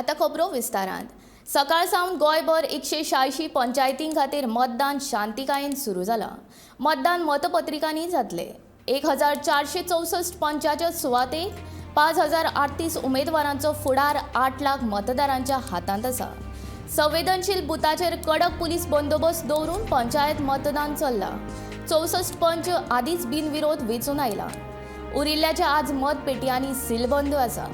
आता खबरो विस्तारान. सकाळ सावन गोंयभर 186 पंचायतीं खातीर मतदान शांतिकायेन सुरू जालां. मतदान मतपत्रिकांनी जातलें. 1464 पंचायत सुवातेक 5038 उमेदवारांचो फुडार 8 लाख मतदारांच्या हातांत आसा. संवेदनशील बुथाचेर कडक पुलीस बंदोबस्त दवरून पंचायत मतदान चल्लां. 64 पंच आदींच बिनविरोध वेंचून आयला. उरिल्ल्याचे आज मतपेटयांनी सीलबंद आसा.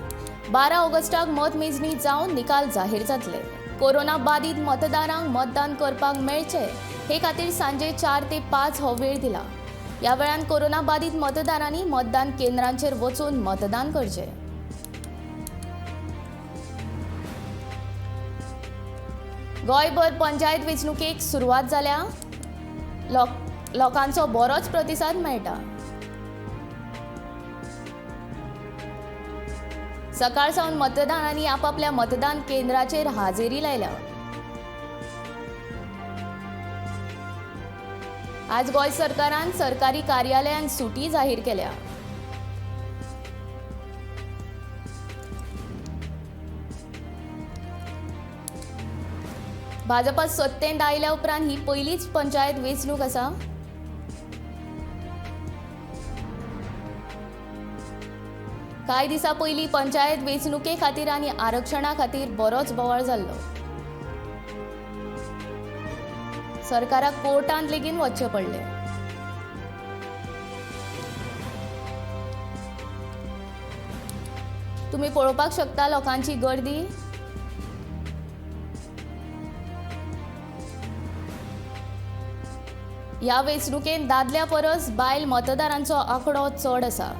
12 ऑगस्टाक मतमेजणी जावन निकाल जाहीर जातले. कोरोना बाधित मतदारांक मतदान करपाक मेळचें हे खातीर सांजे 4 ते 5 हो वेळ दिला. ह्या वेळान कोरोना बाधित मतदारांनी मतदान केंद्रांचेर वचून मतदान करचें. गोंयभर पंचायत वेंचणुकेक सुरवात जाल्या. लोकांचो बरोच प्रतिसाद मेळटा. सकाळ सावन मतदारांनी आपापल्या मतदान केंद्राचेर हाजेरी लायल्या. आज गोंय सरकारान सरकारी कार्यालयांक सुटी जाहीर केल्या. भाजपा सत्तेंत आयल्या उपरांत ही पयलीच पंचायत वेंचणूक आसा. कांय दिसां पयलीं पंचायत वेंचणुके खातीर आनी आरक्षणा खातीर बरोच बोवाळ जाल्लो. सरकाराक कोर्टांत लेगीत वचचें पडलें. तुमी पळोवपाक शकता लोकांची गर्दी. ह्या वेंचणुकेंत दादल्या परस बायल मतदारांचो आंकडो चड आसा.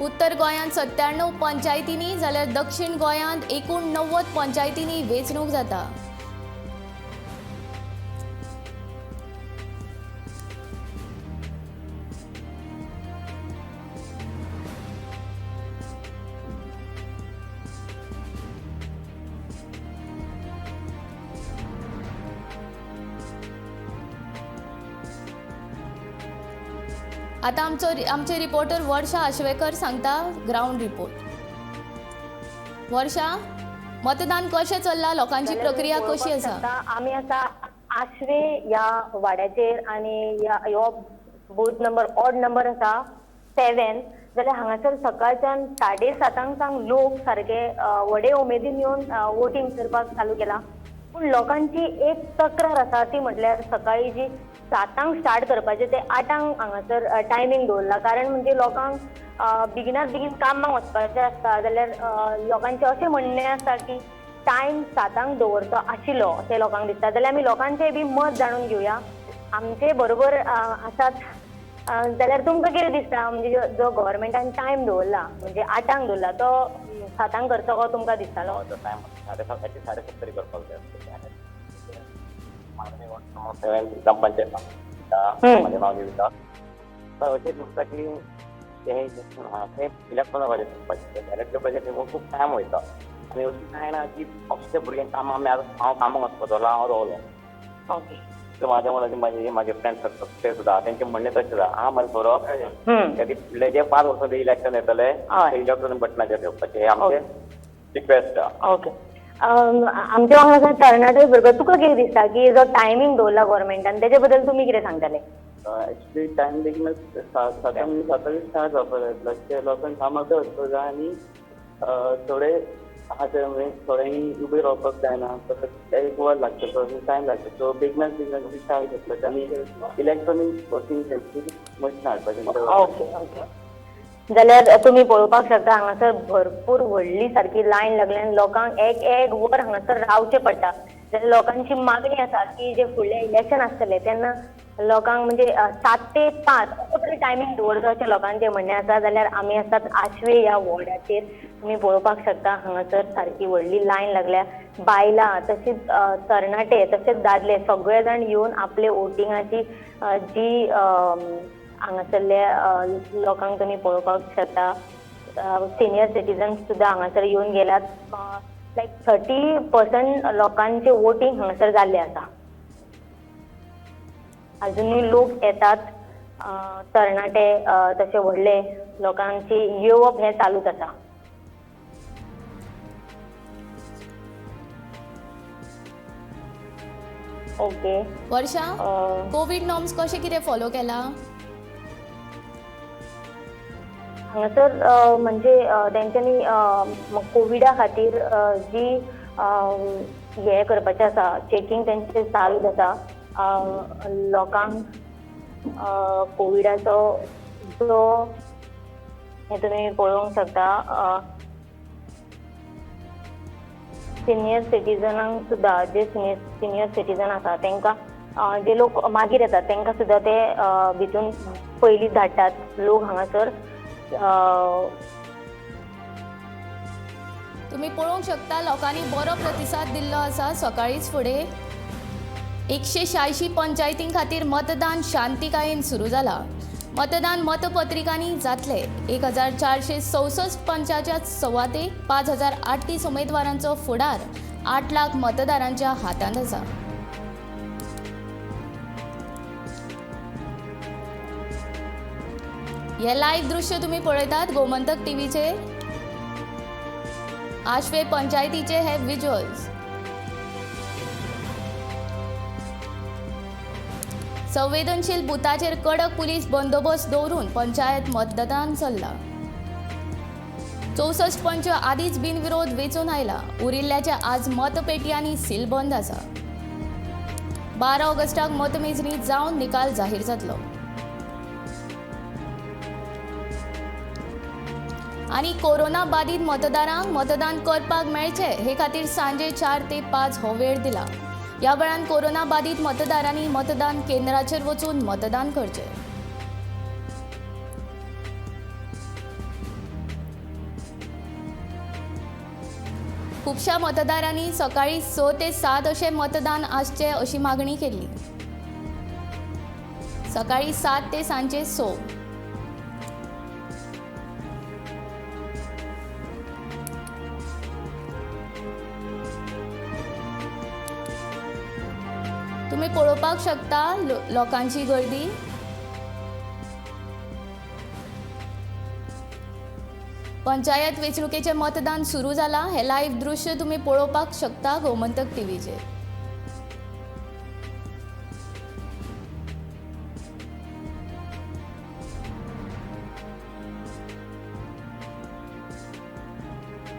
उत्तर गोंयांत 97 पंचायतींनी जाल्यार दक्षिण गोंयांत 89 पंचायतींनी वेंचणूक जाता. आता आमचे रिपोर्टर वर्षा आश्वेकर सांगता ग्राउंड रिपोर्ट. वर्षा, मतदान कशें चल्लां, लोकांची प्रक्रिया कशी आसा? आमी आतां आश्वे ह्या वाड्याचेर आनी ह्यो बूथ नंबर ऑड नंबर आसा 7. जाल्यार हांगासर सकाळच्यान 7:30 सावन लोक सारके व्हडे उमेदीन येवन वोटींग करपाक चालू केला. पूण लोकांची एक तक्रार आसा ती म्हटल्यार सकाळी जी 7 स्टार्ट करपाचें ते 8 हांगासर टायमींग दवरला. कारण म्हणजे लोकांक बेगिनात बेगीन कामाक वचपाचें आसता. जाल्यार लोकांचें अशें म्हणणें आसता की टायम 7 दवरचो आशिल्लो अशें लोकांक दिसता. जाल्यार आमी लोकांचें बी मत जाणून घेवया. आमचे बरोबर आसात. जाल्यार तुमकां कितें दिसता, म्हणजे जो गव्हर्मेंटान टायम दवरला म्हणजे 8 दवरला तो 7 करचो को तुमकां दिसतालो? टायम 7:30 7:30 तरी करपाक जाय. 7 ग्रामपंचायत म्हजें नांव विकास. अशें दिसता की ते थंय इलेक्ट्रॉनिक करपाचें बॅलेट पेपराचेर खूब टायम वयता आनी अशें कांय ना की अशें भुरग्यांक कामां आमी आतां हांव कामाक वचपाचो हांव रावलो. ओके. म्हाज्या मुलाचे म्हाजे फ्रेंड्स सर्कल ते सुद्दां तेंचें म्हणणें तशें आसा. हांव मरे बरोबर फुडले जे 5 वर्सां ते इलेक्शन येतले ते इलेक्ट्रॉनीक बटनाचेर घेवपाचें हें आमचें रिक्वेस्ट आसा. ओके. आमच्या वांगडा तरणाटे भुरगो, तुका कितें दिसता की जो टायमींग दवरला गव्हर्मेंटान तेजे बद्दल तुमी कितें सांगतले? एक्चुअली टायम बेगीन 7 स्टार्ट जावपाक जाय. प्लस लोकांक कामाक वचपाक जाय आनी थोडे आहा ते म्हणजे थोड्यांनी उबे रावपाक जायना, तसोच एक वर लागता, थोडो टायम लागता. सो बेगीनात बेगीन स्टार्ट जातलो आनी इलेक्ट्रॉनीक वोटींग मशीन हाडपाचें. Okay okay. जाल्यार तुमी पळोवपाक शकता हांगासर भरपूर व्हडली सारकी लायन लागल्या आनी लोकांक एक एक वर हांगासर रावचें पडटा. जाल्यार लोकांची मागणी आसा की जे फुडलें इलेक्शन आसतलें तेन्ना लोकांक म्हणजे 7 ते 5 असो तरी टायमींग दवरचो अशें लोकांचें म्हणणें आसा. जाल्यार आमी आसात आश्वे ह्या वॉर्डाचेर. तुमी पळोवपाक शकता हांगासर सारकी व्हडली लायन लागल्या. बायलां तशीच तरणाटे तशेंच दादले सगळे जाण येवन आपले वोटिंगाची जी हांगासरले लोकांक तुमी पळोवपाक शकता. सिनियर सिटीजन्स सुद्दां हांगासर येवन गेल्यात. लायक 30% लोकांचें वोटींग हांगासर जाल्लें आसा. अजुनूय लोक येतात, तरणाटे तशे व्हडले लोकांची येवप हें चालूच आसा. ओके वर्षा, कोवीड नॉर्म्स कशें कितें फॉलो केला हांगासर? म्हणजे तेंच्यांनी कोविडा खातीर जी हें करपाचें आसा, चॅकिंग तेंचें चालूच आसा. लोकांक कोविडाचो जो हें तुमी पळोवंक शकता. सिनियर सिटीजनांक सुद्दां, जे सिनियर सिटीजन आसा तांकां, जे लोक मागीर येतात तांकां सुद्दां ते भितून पयलीं धाडटात लोक हांगासर. तुमी पळोवंक शकता लोकांनी बरो प्रतिसाद दिल्लो आसा. सकाळींच फुडें 186 पंचायतीं खातीर मतदान शांतिकायेन सुरू जाला. मतदान मतपत्रिकांनी जातले. 1464 पंचाच्या सुवातेक 5038 उमेदवारांचो फुडार 8 लाख मतदारांच्या हातांत आसा. हे लायव्ह दृश्य तुम्ही पळयतात गोमंतक टीव्हीचेर. आश्वे पंचायतीचे हे विज्युअल्स. संवेदनशील बुथाचेर कडक पुलीस बंदोबस्त दवरून पंचायत मतदान चल्ला. 64 पंच आदींच बिनविरोध वेंचून आयला. उरिल्ल्याच्या आज मतपेटयांनी सीलबंद आसा. 12 ऑगस्टाक मतमेजणी जावन निकाल जाहीर जातलो. आनी कोरोना बाधित मतदारांक मतदान करपाक मेळचें हे खातीर सांजे 4 ते 5 हो वेळ दिला. ह्या वेळान कोरोना बाधित मतदारांनी मतदान केंद्राचेर वचून मतदान करचें. खुबश्या मतदारांनी सकाळी 6 ते 7 अशें मतदान आसचें अशी मागणी केल्ली. सकाळी 7 ते सांजे 6. तुम्ही पळोवपाक शकता लोकांची गर्दी. पंचायत वेंचणुकेचें मतदान सुरू जाला. हे लायव्ह दृश्य तुम्ही पळोवपाक शकता गोमंतक टीव्हीचेर.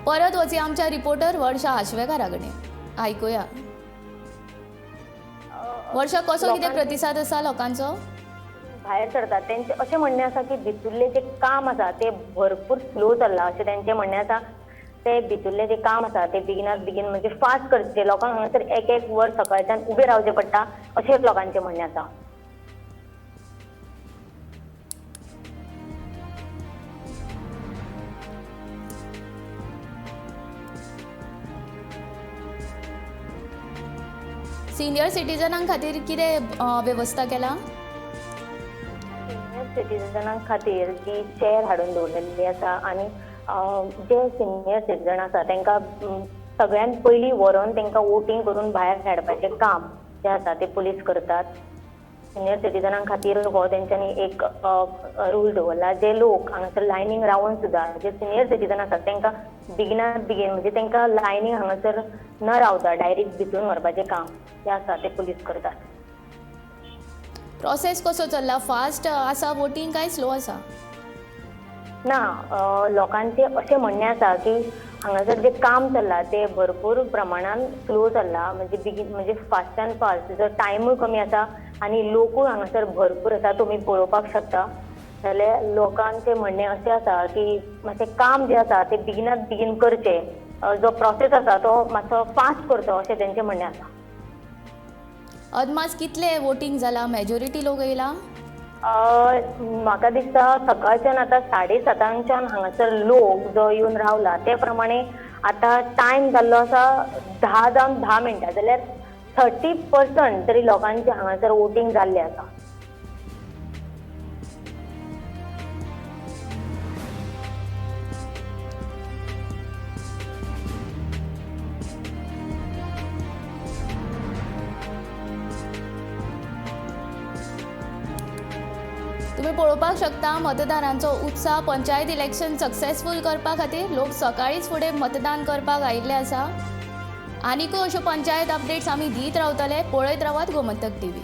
परत वचया आमच्या रिपोर्टर वर्षा आश्वेकारा कडेन, आयकुया. वर्षा, कसो कितें प्रतिसाद आसा लोकांचो? भायर सरतात तेंचें अशें म्हणणें आसा की भितुल्लें जें काम आसा तें भरपूर स्लो चल्लां अशें तेंचें म्हणणें आसा. तें भितुल्लें जें काम आसा तें बेगिनात बेगीन म्हणजे फास्ट करचें. लोकांक हांगासर एक एक वर सकाळच्यान उबें रावचें पडटा अशें लोकांचें म्हणणें आसा. सिनियर सिटीजनां खातीर कितें वेवस्था केला? सिनियर सिटीजनां खातीर जी चेअर हाडून दवरलेली आसा आनी जे सिनियर सिटीजन आसा तांकां सगळ्यांत पयलीं व्हरोन तांकां वोटींग करून भायर हाडपाचें काम जें आसा तें पुलीस करतात. सिनियर सिटीजनां खातीर हो तेंच्यांनी एक रूल दवरला. जे लोक हांगासर लायनींग रावन सुद्दां जे सिनियर सिटीजन आसात तांकां बेगिनात बेगीन म्हणजे तांकां लायनींग हांगासर न रावता डायरेक्ट भितून व्हरपाचें काम जें आसा तें पुलीस करतात. प्रोसेस कसो चल्ला? फास्ट आसा वोटींग काय स्लो आसा? ना, लोकांचें अशें म्हणणें आसा की हांगासर जें काम चल्लां तें भरपूर प्रमाणान स्लो चल्लां. म्हणजे बेगीन म्हणजे फास्ट एंड फास्ट, तेजो टायमूय कमी आसा आनी लोकूय हांगासर भरपूर आसा, तुमी पळोवपाक शकता. जाल्यार लोकांचें म्हणणें अशें आसा की मातशें काम जें आसा तें बेगिनात बेगीन करचें, जो प्रोसेस आसा तो मातसो फास्ट करचो अशें तेंचें म्हणणें आसा. अदमास कितले वोटींग जाला? मेजॉरिटी लोक येयला? म्हाका दिसता सकाळच्यान आतां 7:30 हांगासर लोक जो येवन रावला ते प्रमाणे आतां टायम जाल्लो आसा 10 जावन 10 मिनटां, जाल्यार 30% तरी लोकांचें हांगासर वोटींग जाल्लें आसा. तुम्ही पळोवपाक शकता मतदारांचो उत्साह. पंचायत इलेक्शन सक्सेसफूल करपा खातीर लोक सकाळीच फुडें मतदान करपाक आयिल्ले आसा. आनिकूय अश्यो पंचायत अपडेट्स आमी दीत रावतले. पळयत रावात गोमंतक टीव्ही.